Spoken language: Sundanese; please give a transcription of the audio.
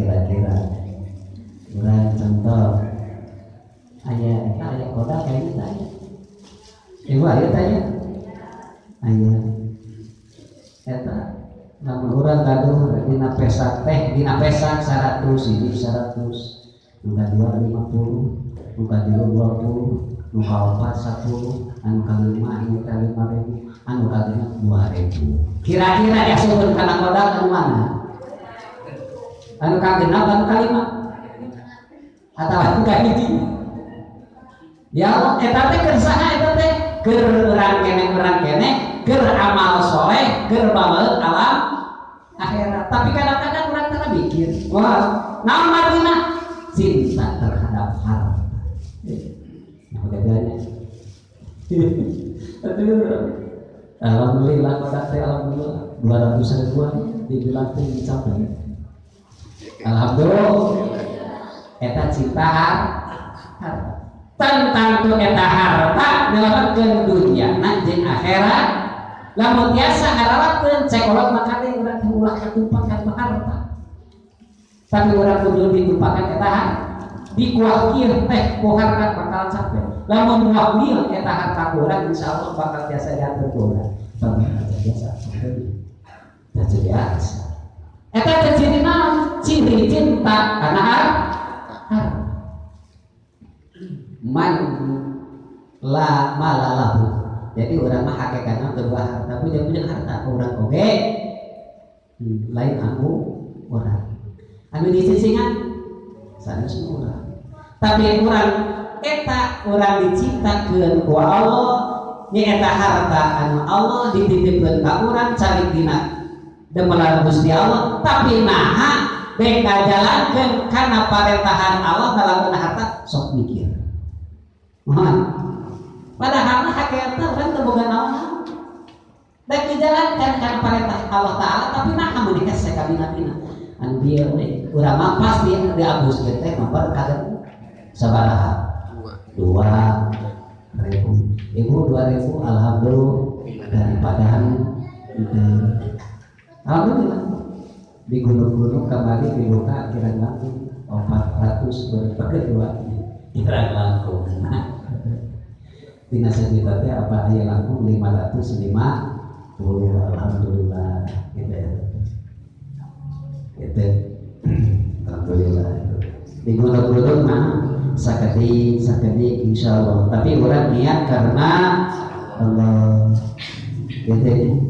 Kira-kira urang contoh aya eta, aya kodak kayaknya teh, aya ibu, aya tanya, aya eta. Lamun urang gaduh dina pesak teh, dina pesak 100, hiji 100, nu kadua 50, nu katilu 20, nu kaopat 10, anu kalima ini teh 5.000, anu kagenep 2.000. Kira-kira diasupkeun kana kodak anu mana? Anu kagenep, anu kalima, atau anu kahiji? Ya Allah, eta teh keur saha? Eta teh keur urang keneh, urang keneh keur amal soleh, keur banget alam akhirat. Tapi kadang-kadang urang teh mikir, wah, naon artinya cinta terhadap harta? Nah, bedanya. Aduh. Alhamdulillah kodak teh, alhamdulillah 200 ribuan dibilang teh dicapai. Alhamdulillah. Eta cinta harta. Tentang tuh eta harta nyelametkeun dunia jeung akhirat. Lamun tiasa ngaralatkeun cek kolot, maka teh urang teh ulah katumpakan harta. Tapi urang kudu ditumpakan eta harta. Dikuakir teh ku harta bakal capek. Lamun wakil eta harta ku urang, insyaallah bakal tiasa diatur ku urang. Tapi biasa. Biasa biasa. Eta teh ciri naon? Ciri cinta kana harta. Man la malalahu. Jadi urang mah hakikatna teu harta, punya punya harta urang oge lain anu urang. Anu disisingan sanes urang. Tapi urang eta urang diciptakeun ku Allah, nya eta harta anu Allah dititipkeun ka urang cari dina demelan Gusti Allah, tapi naha bek ngajalankeun kana parentahan Allah ngalakukeun harta sok mikir. Mohon. Padahal mah hakikatna urang teu boga naon-naon. Baik dijalankan kana perintah Allah Ta'ala, tapi naha meuni hese kabina-bina. Anu bieu we urang mah pasti diabuskeun teh nomor kaget sabaraha? 2.000. Ibu, 2.000, alhamdulillah daripada anu. Alhamdulillah di gunung-gunung kembali dibuka kira langkung 400 berbagi dua kira langkung. Dina sejuta teh apa aya langkung 550, alhamdulillah gitu ya. Gitu. Alhamdulillah di gunung-gunung mah sakedik sakedik insyaallah, tapi urang niat karena Allah gitu.